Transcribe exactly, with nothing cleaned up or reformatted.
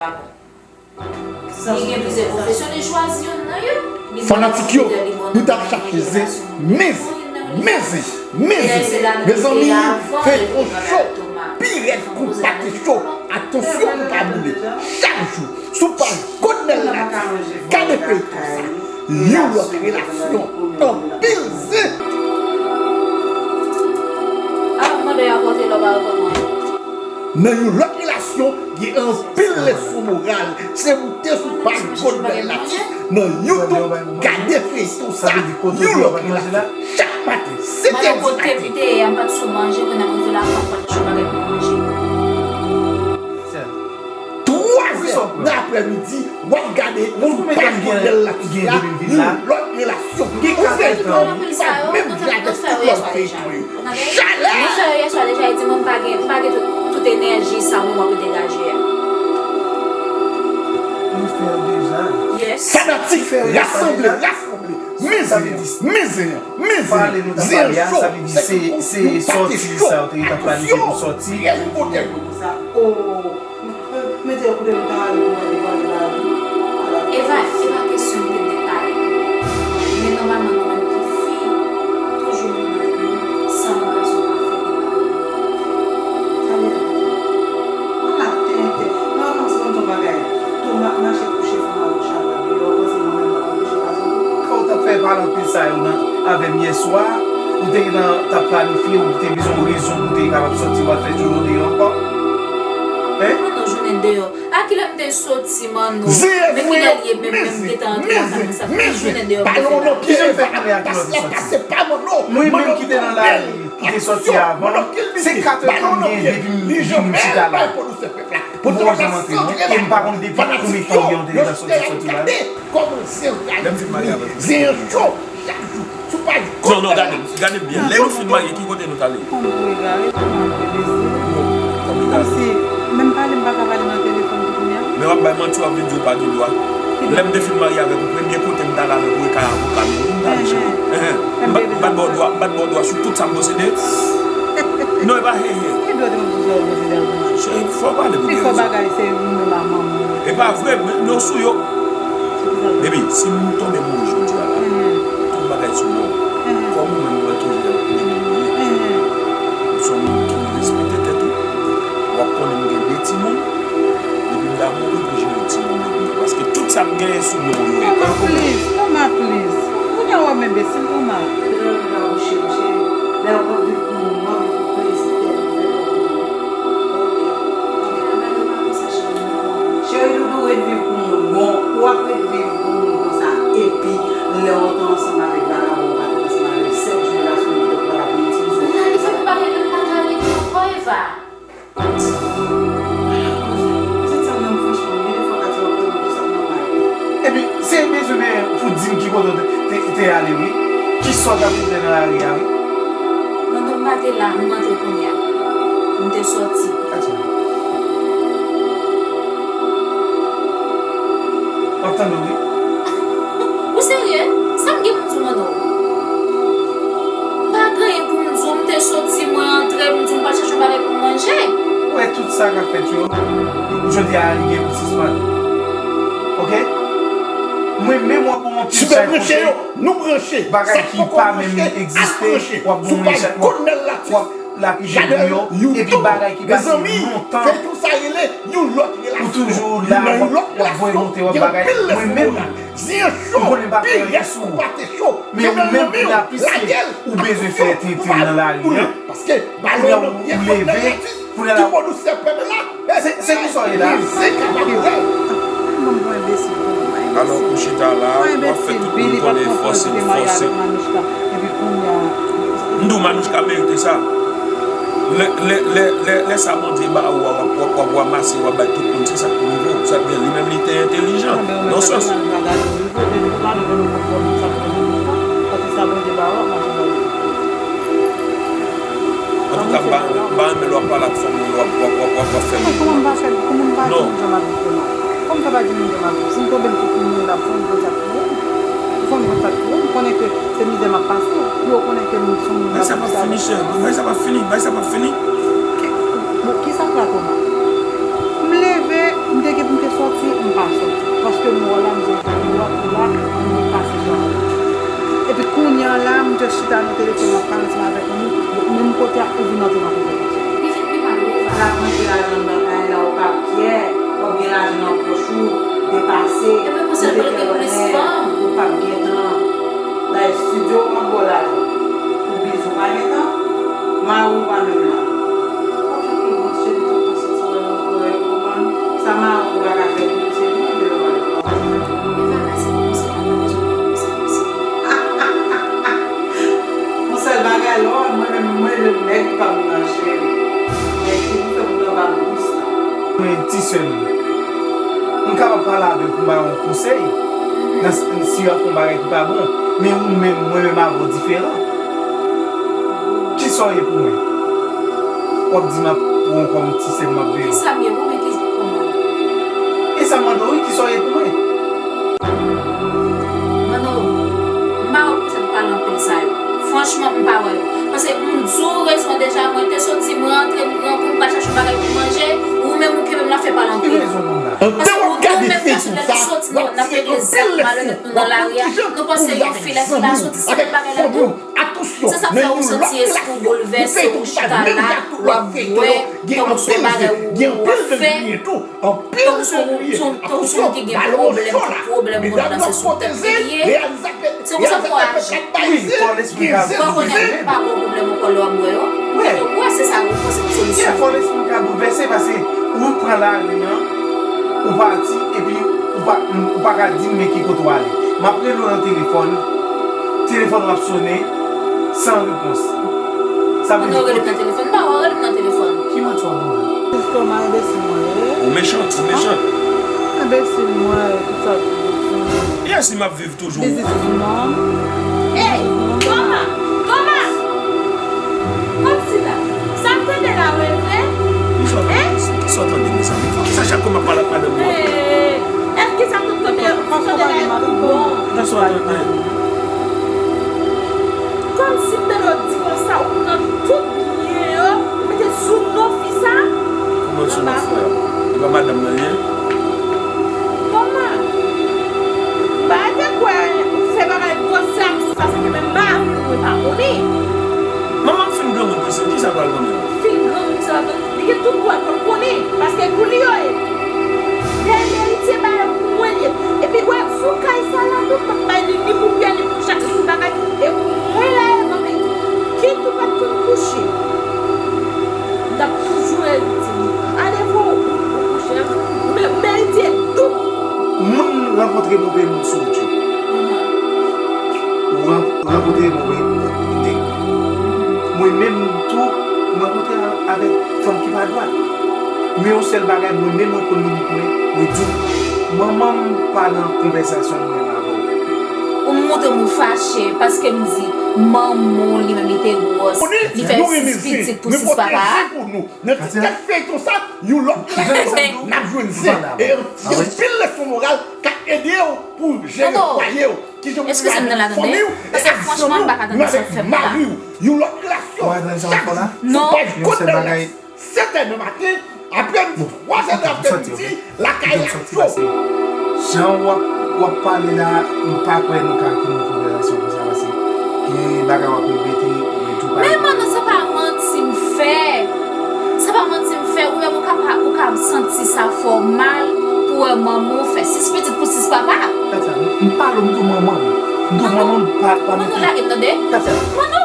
Li gen plizyè pwofesyon, li chwazi yonn nan yo. Fanatik yo, nou t ap chache zen, men zen, men zen, men zen. Mezanmi, feyton cho, pi rèd kou pate cho. Atansyon pou pa boule. Chak jou, sou paj Godnel Latif, gade feyton sa. Yon lòt relasyon, anpil zen. Nan yon lòt relasyon, gen anpil leson moral. Se moute sou paj Godnel Latif nan YouTube, gade feyton sa, yon lòt relasyon. Chak maten, sèt è di maten. Twa zè nan aprèmidi, w ap gade yon paj Godnel Latif la, yon lòt relasyon. Yon feyton ki pa menm jan avèk tout lòt feyton yo. Chalè! Mwen fè yo yèswa deja, li di mwen m pa gen, m pa gen tout, tout enèji sa mwen wè pou degaje a. Mwen fè yo deja. Yes. Fanatik, rasanble, rasanble. Men zen an, men zen an, men zen an. Zen an cho, se kou pate cho. Atansyon, rèl ou kote yo. Mete yo kote m ta ale pou mwen te pale la wi. Eva, e pa kesyon m te depale. Men nòmalman nou menm ki fi, toujou nou nan san nou gason pa fè depale. Tande, tande. Mwen la tenten. Mwen panse yon ton bagay. Tou m ap mache kouche fanm a bouch a bwa deyò, ou panse mwen menm m ap anpeche gason? Kòman w t ap fè pale anpil sa yo nan, avè m yèswa? Ou te gentan t ap planifye, ou te bezwen yon rezon pou w te kapab sòti, w al fè djolo deyò ankò? Hein? Mano, jounen deyò. A kilè m te soti, Mano? Men kilè l ye menm, men m gentan antre lakay mwen, sa fè jounen deyò m te fè la. Kijan m fè konnen a kilè w te soti? Mwen menm ki te nan lari, ki te sòti avan, se kat è tan m gen depi m vini m chita la. M poko janm antre non, e m pa konn depi konbyen tan w gen w te gentan sòti, sòti la. Lè m fin marye avèk ou. Non, non, gade, gade m byen. Lè nou fin marye, ki kote nou t ale? Kòm egare, kòm egare. Kòmsi, menm pale, m pa ka pale nan telefòn pou kounye a. Men w ap bay manti, w ap vin di w pa gen dwa. Lè m te fin marye avèk ou, premye kote m t al avèk ou, e kay avoka nou wi, m t al cheri. M pa t, m pa t ba w dwa, m pa t ba w dwa sou tout sa m posede. Non, e pa he he. Ki dwa te mwen posede a w posede a tou? Cheri, fò w pale pou gen rezon. Pi fò bagay se ou menm a manman w. E pa vre, men nou sou yo. Baby, si m tonbe mouri jodi a la, tout bagay sou men w. Kòm ou menm ou wè toujou lè m tonbe mouri. Ou se yon moun ki respekte tèt ou. W ap konnen m gen de timoun. Depi m ta mouri pou jere timoun yo pou mwen. Paske tout sa m genyen sou men w yo ye. Toma, please. Toma, please. Kounye a w ap enbesil, Toma. Lè w ap viv pou moun, w ap viv pou plezi tèt ou, fè tèt ou. Cheri doudou, ret viv pou moun. Bon, ou ap ret viv pou moun konsa. Epi, lè w te ansanm avèk vagabon, ou pa t ansanm avè l, sèt jou la sou moun ki pa t ap itilize w. Nan li fè m pa rete, m pa ka rete ankò, Eva. Pitit sa m nan, franchman, gen de fwa w ka di w ap tande tout sa k nan may. Epi, se bezwen men pou di m ki kote w te, te, te ale, wi. Kisa w t ap fè nan lari a, wi. Mano, m pa te la, m rantre kounye a. M te sòti. Acha. W ap tande w, wi. Ou serye? Sa m gen pou m di w, Mano? M pa gen anyen pou m di w, m te soti, mwen antre, m di w m pral chache yon bagay pou m manje. Ou wè tout sa k ap fèt yo, jodi a li gen pou sispann. Oke? Mwen menm w ap ban m anpil chay konsèy. Bagay ki pa menm egziste, w ap ban m chay, w ap lapide pou yo, epi bagay ki pase lontan. Ou toujou la, w ap, w ap voye monte, w ap bagay. Mwen menm, m konnen m pa fè anyen sou ou. Men ou menm, kounye a, piske ou bezwen fè tenten nan lari an, kounye a, ou, ou leve, kounye a la, se, se konsa w ye la. Alò, ou chita la, w ap fè tout moun konnen fòse, fòse. M di w, Manouchka merite sa. Lè, lè, lè, lè, lè sa Bondye ba ou a, w ap, w ap, w ap ranmase, w ap bay tout moun, se sa k pou rive w. Sa k gen, li menm li te entelijan, nan sans. Antouka, m pa, m pa renmen lè w ap pale ak fanm ou, w ap, w ap, w ap, w ap fè m. Kòman m pa fè, kòman m pa di moun jan m ap viv yo non? Kòman m ta pa di moun jan m ap viv? Si m tonbe, m fout moun nan, fò m konn sa k pou mwen. Fò m konn sa k pou mwen. M konnen ke se mizè m ap pase. Pou yo konnen ke m se yon moun. Bagay sa p ap fini, cheri. Bagay sa p ap fini. Bagay sa p ap fini. Bon, kisa k la, Toma? M leve, m te gen pou m te Yo chita nan telefòn, w ap pale ansanm avèk moun, menm kote a, ou vin antre nan konvèsasyon. Li vin pi mal, wi, Eva. L ap rantre lajan anndan kay la, ou p ap kyè, w ap gen lajan nan pòch ou, depase, ou te fè lòt nèg, ou p ap gen tan. Bay estidyo, w ap ba w lajan. Ou bizi, w pa gen tan. Mari w pa menm la. Sa mari w pa ka fè pou ou, se li menm ki pral fè. Yon sèl bagay, lè w wè mwen menm, mwen menm nèg pa m nan jere. Nèg ki pou fè pou anba bous la. Mwen ti sè m. M kapab pale avè w pou m ba w yon konsèy. Nan s- si w ap fè yon bagay ki pa bon. Men ou menm, mwen menm avè w diferan. Kisa w ye pou mwen? W ap di m ap pran w kòm ti sè m, m ap veye w. Kisa m ye pou mwen? Ki kòman? E sa m mande w wi, kisa w ye pou mwen? Manno, m pa wè w bezwen pale anpil sa yo. Franchman, m pa wè yo. Paske m di w rezon deja, mwen te soti, m rantre, m pran kou, m pral chache yon bagay pou manje, ou menm ou kenbe m nan fè pale anpil. Ki rezon moun la? Paske ou, ou menm gason lè nou soti, nou, n ap pede zak malonèt nou nan lari a, nou panse yon fi, lè fi la soti, se menm bagay la tou. Se sa k fè ou santi espri w boulvèse, ou chita la, w ap bwè, tankou se yon bagay ou, ou ap fè. Tankou se yon, tankou se yon moun ki gen pwoblèm, tout pwoblèm ou nan se sou tèt li ye. Se konsa pou w aji. Wi, fò lespri ka boulvèse. Ou pa konnen pa gen pwoblèm ankò lè w ap bwè yo. Ou gentan bwè, se sa ou panse ki solisyon. Fò lespri ka boulvèse paske ou pran lari an, ou pati, epi ou pa, ou pa ka di m men ki kote w ale. M ap rele w nan telefòn, telefòn w ap sonnen san repons. Sa vle di kote. Ou rele m nan telefòn? Non, ou rele m nan telefòn. Ki manti w ap ban mwen? Kòman enbesil mwen ye? Ou mechan, ou mechan. Enbesil mwen, tout sa. Yes, m ap viv toujou. This is mom. Hey, Toma, Toma. Kòmsi la. Sa m tande la, w e vre? Kisa w tande, mezanmi? Sa chak fwa m ap pale ak madanm mwen. Hey, èske sa m tande, tande la e pi bon? Kisa w tande? Kòmsi m tande w di konsa, ou pran tout byen yo, ou mete sou non fi sa? Kòman sou non fi a? E pa madanm nan li ye? Kòman? Pa te kwè ou fè bagay gwosè ak sa, se ke menm mari w pa konnen. Manman m fin granmoun tou, se kisa pral konnen? Fin granmoun sa, li gen tout dwa pou l konnen, paske pou li yo ye. Dèyè eritye bagay pou mwen li ye. Epi wè, sou kay sa la tou, m ap bay li ni pou pyè, ni pou chak, ni pou bagay. E pou mwen la, e mwen menm, kit ou pa t konn kouche. M t ap toujou rele w ti moun. Ale vo ou kouche. M, m eritye tout. Moun rankontre move moun sou wout yo. Ou ran- rankontre move nèg. Mwen menm tou, m rankontre a- avèk fanm ki pa dwat. Men yon sèl bagay, mwen menm mwen konn limit mwen, mwen di w, manman m pa nan konvèsasyon mwen menm avè w. Ou montre m ou fache paske m di manman w li menm li te gwòs, li fè sis pitit pou sis papa. Nan ti tèt feyton sa, yon lòt leson n ap jwenn se, e, anpil leson moral k ap ede w pou w jere fwaye w. Kijan pou w jere fanmi w e aksyon nou avèk mari w. Yon lòt relasyon chak jou sou paj Kòd Dèlès, sèt è nan maten, aprèmidi, twa è nan aprèmidi, lakay Radyo. Jan w ap, w ap pale la, m pa kwè nou ka gen yon konvèsasyon konsa, paske gen bagay w ap repete, men tou pa. Men manno, se pa manti m fè. Se pa manti m fè. Ou menm ou ka pa, ou ka santi sa fè w mal pou wè manman w fè sis pitit pou sis papa. Tata, m pale w, m di w manman m. M di w manman m pa, pa mete. Manno, lage m tande. Tata. Manno,